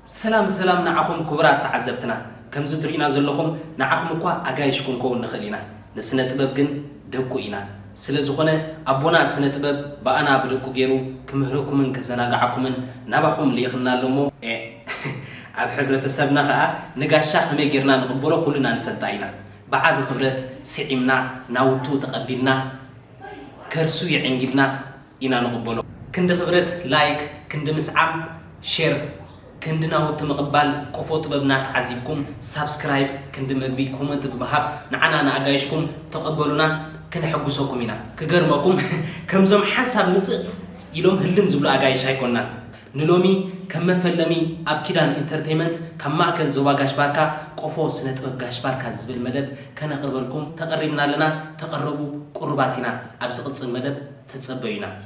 ሰላም ሰላም ንዓኹም ክቡራት ተዓዘብትና። ከምዚ ትርእዩና ዘለኹም ንዓኹም እኳ ኣጋይሽ ክንከውን ንኽእል ኢና፣ ንስነ ጥበብ ግን ደቁ ኢና። ስለ ዝኾነ ኣቦና ስነ ጥበብ ብኣና ብደቁ ገይሩ ክምህረኩምን ከዘናግዓኩምን ናባኹም ልኢኽና ኣሎ እሞ፣ ኤ፣ ኣብ ሕብረተሰብና ኸኣ ንጋሻ ከመይ ጌርና ንቕበሎ ኩልና ንፈልጣ ኢና። ብዓቢ ክብረት ስዒምና ናውቱ ተቐቢልና ከርሱ የዕንጊልና ኢና ንቕበሎ። ክንዲ ክብረት ላይክ፣ ክንዲ ምስዓም ሼር፣ ክንዲ ናውቲ ምቕባል ቆፎ ጥበብና ተዓዚብኩም ሳብስክራይብ፣ ክንዲ መግቢ ኮመንት ብምሃብ ንዓና ንኣጋይሽኩም ተቐበሉና፣ ክነሐጉሰኩም ኢና። ክገርመኩም ከምዞም ሓንሳብ ምጽእ ኢሎም ህልም ዝብሉ ኣጋይሽ ኣይኮናን። ንሎሚ ከም መፈለሚ ኣብ ኪዳን ኢንተርቴይመንት ካብ ማእከል ዞባ ጋሽ ባርካ ቆፎ ስነ ጥበብ ጋሽ ባርካ ዝብል መደብ ከነቕርበልኩም ተቐሪብና ኣለና። ተቐረቡ፣ ቅሩባት ኢና። ኣብ ዝቕጽል መደብ ተጸበዩና።